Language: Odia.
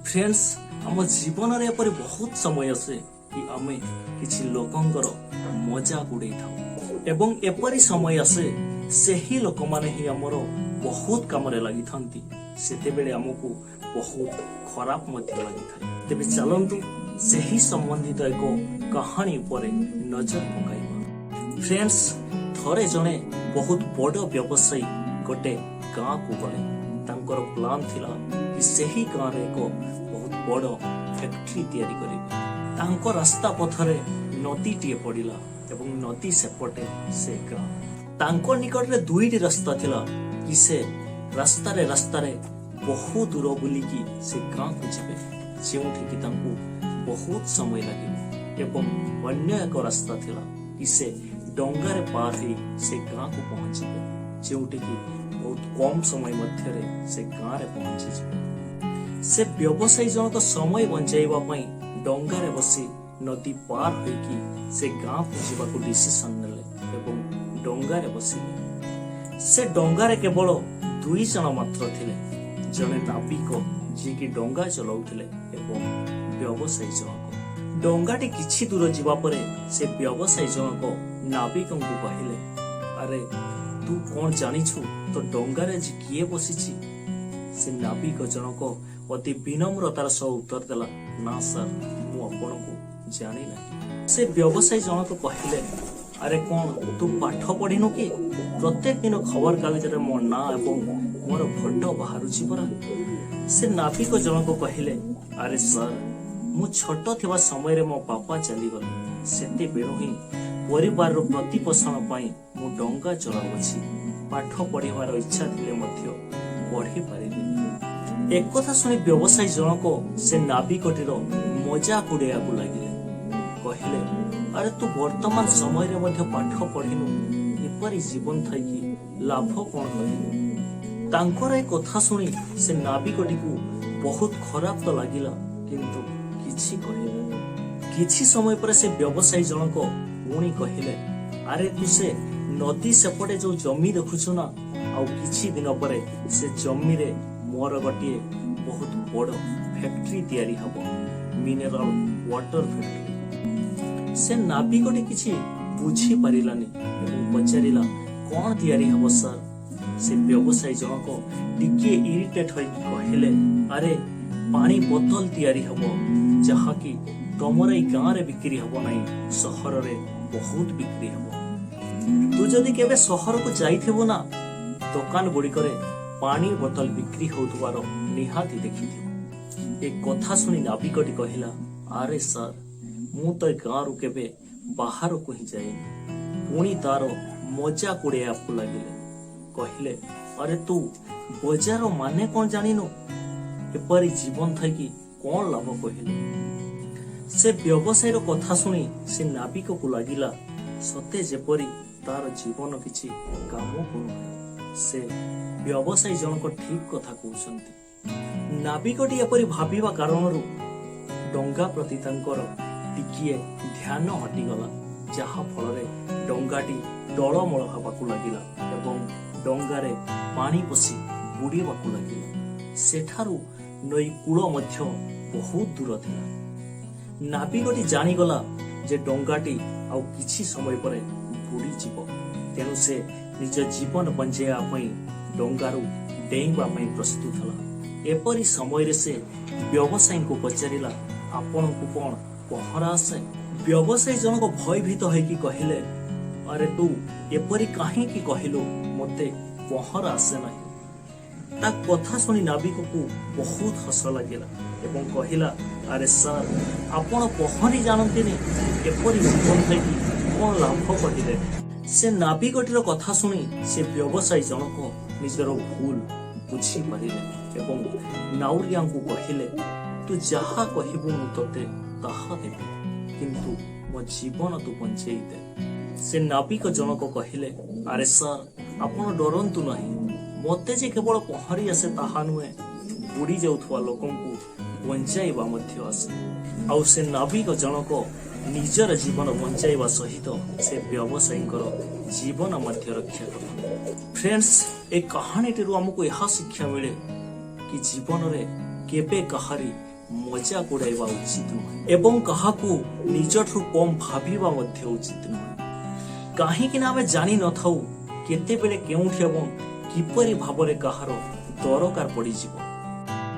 ଫ୍ରେଣ୍ଡସ୍, ଆମ ଜୀବନରେ ଏପରି ବହୁତ ସମୟ ଆସେ କି ଆମେ କିଛି ଲୋକଙ୍କର ମଜାକ ଉଡେଇଥାଉ ଏବଂ ଏପରି ସମୟ ଆସେ, ସେହି ଲୋକମାନେ ହିଁ ଆମର ବହୁତ କାମରେ ଲାଗିଥାନ୍ତି। ସେତେବେଳେ ଆମକୁ ବହୁତ ଖରାପ ମଧ୍ୟ ଲାଗିଥାଏ। ତେବେ ଚାଲନ୍ତୁ, ସେହି ସମ୍ବନ୍ଧିତ ଏକ କାହାଣୀ ଉପରେ ନଜର ପକାଇବା। ଫ୍ରେଣ୍ଡସ୍, ଥରେ ଜଣେ ବହୁତ ବଡ଼ ବ୍ୟବସାୟୀ ଗୋଟେ ଗାଁକୁ ଗଲେ। ତାଙ୍କର ପ୍ଲାନ୍ ଥିଲା କି ସେହି ଗାଁରେ ଏକ ବହୁତ ବଡ଼ ଫ୍ୟାକ୍ଟ୍ରି ତିଆରି କରିବେ। ତାଙ୍କ ରାସ୍ତା ପଥରେ ନଦୀଟିଏ ପଡ଼ିଲା ଏବଂ ନଦୀ ସେପଟେ ସେ ଗାଁ। ତାଙ୍କ ନିକଟରେ ଦୁଇଟି ରାସ୍ତା ଥିଲା କି ସେ ରାସ୍ତାରେ ରାସ୍ତାରେ ବହୁ ଦୂର ବୁଲିକି ସେ ଗାଁକୁ ଯିବେ, ଯେଉଁଠିକି ତାଙ୍କୁ ବହୁତ ସମୟ ଲାଗିବ, ଏବଂ ଅନ୍ୟ ଏକ ରାସ୍ତା ଥିଲା କି ସେ ଡଙ୍ଗାରେ ପାର ହେଇ ସେ ଗାଁକୁ ପହଞ୍ଚିବେ, ଯେଉଁଠିକି ବହୁତ କମ ସମୟ ମଧ୍ୟରେ ସେ ଗାଁରେ ପହଞ୍ଚିଯିବେ। ସେ ବ୍ୟବସାୟୀ ଜଣକ ସମୟ ବଞ୍ଚାଇବା ପାଇଁ ଡଙ୍ଗାରେ ବସି ନଦୀ ପାର ହୋଇକି ସେ ଗାଁକୁ ଯିବାକୁ ଡିସିସନ ନେଲେ ଏବଂ ଡଙ୍ଗାରେ ବସିଲେ। ସେ ଡଙ୍ଗାରେ କେବଳ ଦୁଇ ଜଣ ମାତ୍ର ଥିଲେ, ଜଣେ ନାବିକ ଯିଏକି ଡଙ୍ଗା ଚଲାଉଥିଲେ ଏବଂ ବ୍ୟବସାୟୀ ଜଣକ। ଡଙ୍ଗାଟି କିଛି ଦୂର ଯିବା ପରେ ସେ ବ୍ୟବସାୟୀ ଜଣକ ନାବିକଙ୍କୁ କହିଲେ, "ଆରେ, ତୁ କଣ ଜାଣିଛୁ ତ ଡଙ୍ଗାରେ ଆଜି କିଏ ବସିଛି?" ସେ ନାବିକ ଜଣକ ଅତି ବିନମ୍ରତାର ସହ ଉତ୍ତର ଦେଲା, "ନା ସାର୍, ମୁଁ ଆପଣଙ୍କୁ ଜାଣି ନାହିଁ।" ସେ ବ୍ୟବସାୟୀ ଜଣକ କହିଲେ, "ଆରେ କଣ ତୁ ପାଠ ପଢିନୁ କି? ପ୍ରତ୍ୟେକ ଦିନ ଖବର କାଗଜରେ ମୋ ନାଁ ଏବଂ ମୋର ଫଟୋ ବାହାରୁଛି ପରା।" ସେ ନାବିକ ଜଣକ କହିଲେ, "ଆରେ ସାର୍, ମୁଁ ଛୋଟ ଥିବା ସମୟରେ ମୋ ବାପା ଚାଲିଗଲେ। ସେତେବେଳୁ ହିଁ ପରିବାରର ପ୍ରତିପୋଷଣ ପାଇଁ ମୁଁ ଡଙ୍ଗା ଚଳାଉଅଛି। ପାଠ ପଢିବାର ଇଚ୍ଛା ଥିଲେ ମଧ୍ୟ ପଢି ପାରିଲିନି।" ଏକଥା ଶୁଣି ବ୍ୟବସାୟୀ ଜଣକ ସେ ନାବିକଟିର ମଜାକ ଉଡେଇବାକୁ ଲାଗିଲେ। କହିଲେ, "ଆରେ, ତୁ ବର୍ତ୍ତମାନ ସମୟରେ ମଧ୍ୟ ପାଠ ପଢିନୁ, ଏପରି ଜୀବନ ଥାଇକି ଲାଭ କଣ?" କହିଲେ। ତାଙ୍କର ଏ କଥା ଶୁଣି ସେ ନାବିକଟିକୁ ବହୁତ ଖରାପ ତ ଲାଗିଲା, କିନ୍ତୁ କିଛି କହିଲାନି। କିଛି ସମୟ ପରେ ସେ ବ୍ୟବସାୟୀ ଜଣକ ପୁଣି କହିଲେ, "ଆରେ, ତୁ ସେ ନଦୀ ସେପଟେ ଯୋଉ ଜମି ଦେଖୁଛୁ ନା, ଆଉ କିଛି ଦିନ ପରେ ସେ ଜମିରେ ମୋର ଗୋଟିଏ ବହୁତ ବଡ ଫ୍ୟାକ୍ଟ୍ରି ତିଆରି ହବ, ମିନେରାଲ ୱାଟର ଫ୍ୟାକ୍ଟ୍ରି।" ସେ ନାବିକଟି କିଛି ବୁଝିପାରିଲାନି ଏବଂ ପଚାରିଲା, "କଣ ତିଆରି ହବ ସାର୍?" ସେ ବ୍ୟବସାୟୀ ଜଣକ ଟିକିଏ ଇରିଟେଟ୍ ହୋଇକି କହିଲେ, "ଆରେ, ପାଣି ବୋତଲ ତିଆରି ହବ, ଯାହାକି ତମର ଏଇ ଗାଁରେ ବିକ୍ରି ହବ ନାହିଁ, ସହରରେ ବହୁତ ବିକ୍ରି ହବ। ତୁ ଯଦି କେବେ ସହରକୁ ଯାଇଥିବୁ ନା, ଦୋକାନ ଗୁଡ଼ିକରେ ପାଣି ବୋତଲ ବିକ୍ରି ହଉଥିବାର ନିହାତି ଦେଖିଥିବୁ।" ଏ କଥା ଶୁଣି ନାବିକଟି କହିଲା, "ଆରେ ସାର୍, ମୁଁ ତ ଏ ଗାଁରୁ କେବେ ବାହାରକୁ ହିଁ ଯାଇନି।" ପୁଣି ତାର ମଜାକ ଉଡେଇବାକୁ ଲାଗିଲେ। କହିଲେ, "ଆରେ, ତୁ ବଜାର ମାନେ କଣ ଜାଣିନୁ? ଏପରି ଜୀବନ ଥାଇକି କଣ ଲାଭ?" କହିଲେ। ସେ ବ୍ୟବସାୟୀର କଥା ଶୁଣି ସେ ନାବିକକୁ ଲାଗିଲା ସତେ ଯେପରି ତାର ଜୀବନ କିଛି କାମକୁ ନୁହେଁ। ସେ ବ୍ୟବସାୟୀ ଜଣକ ଠିକ କଥା କହୁଛନ୍ତି। ନାବିକଟି ଏପରି ଭାବିବା କାରଣରୁ ଡଙ୍ଗା ପ୍ରତି ତାଙ୍କର ଟିକିଏ ଧ୍ୟାନ ହଟିଗଲା, ଯାହା ଫଳରେ ଡଙ୍ଗାଟି ଟଳମଳ ହେବାକୁ ଲାଗିଲା ଏବଂ ଡଙ୍ଗାରେ ପାଣି ପଶି ବୁଡ଼ିବାକୁ ଲାଗିଲା। ସେଠାରୁ ନଈ କୂଳ ମଧ୍ୟ ବହୁତ ଦୂର ଥିଲା। ନାବିକଟି ଜାଣିଗଲା ଯେ ଡଙ୍ଗାଟି ଆଉ କିଛି ସମୟ ପରେ ବୁଡ଼ିଯିବ। ତେଣୁ ସେ ନିଜ ଜୀବନ ବଞ୍ଚାଇବା ପାଇଁ ଡଙ୍ଗାରୁ ଡେଇଁବା ପାଇଁ ପ୍ରସ୍ତୁତ ହେଲା। ଏପରି ସମୟରେ ସେ ବ୍ୟବସାୟୀଙ୍କୁ ପଚାରିଲା, "ଆପଣଙ୍କୁ କଣ ପହଁରା ଆସେ?" ବ୍ୟବସାୟୀ ଜଣକ ଭୟଭୀତ ହେଇକି କହିଲେ, "ଆରେ, ତୁ ଏପରି କାହିଁକି କହିଲୁ ମୋତେ ପହଁରା ଆସେ ନାହିଁ?" ତା କଥା ଶୁଣି ନାବିକକୁ ବହୁତ ହସ ଲାଗିଲା ଏବଂ କହିଲା, "ଆରେ ସାର୍, ଆପଣ ପହଁରି ଜାଣନ୍ତିନି, ଏପରି ଜୀବନ ଥାଇକି କଣ ଲାଭ?" କହିଲେ। ସେ ନାବିକଟିର କଥା ଶୁଣି ସେ ବ୍ୟବସାୟୀ ଜଣକ ନିଜର ଭୁଲ ବୁଝିପାରିଲେ ଏବଂ ନାଉରିଆଙ୍କୁ କହିଲେ, "ତୁ ଯାହା କହିବୁ ମୁଁ ତୋତେ ତାହା ଦେବି, କିନ୍ତୁ ମୋ ଜୀବନ ତୁ ବଞ୍ଚେଇ ଦେ।" ସେ ନାବିକ ଜଣକ କହିଲେ, "ଆରେ ସାର୍, ଆପଣ ଡରନ୍ତୁ ନାହିଁ। ମୋତେ ଯେ କେବଳ ପହଁରି ଆସେ ତାହା ନୁହେଁ, ବୁଡ଼ି ଯାଉଥିବା ଲୋକଙ୍କୁ ବଞ୍ଚାଇବା ମଧ୍ୟ ଆସେ।" ଆଉ ସେ ନାବିକ ଜଣକ ନିଜର ଜୀବନ ବଞ୍ଚାଇବା ସହିତ ସେ ବ୍ୟବସାୟୀଙ୍କର ଜୀବନ ମଧ୍ୟ ରକ୍ଷା କଲା। ଫ୍ରେଣ୍ଡସ୍, ଏ କାହାଣୀଟିରୁ ଆମକୁ ଏହା ଶିକ୍ଷା ମିଳେ କି ଜୀବନରେ କେବେ କାହାରି ମଜାକ ଉଡ଼ାଇବା ଉଚିତ ନୁହେଁ ଏବଂ କାହାକୁ ନିଜଠୁ କମ୍ ଭାବିବା ମଧ୍ୟ ଉଚିତ ନୁହେଁ, କାହିଁକି ନା ଆମେ ଜାଣିନଥାଉ କେତେବେଳେ, କେଉଁଠି ଏବଂ କିପରି ଭାବରେ କାହାର ଦରକାର ପଡ଼ିଯିବ।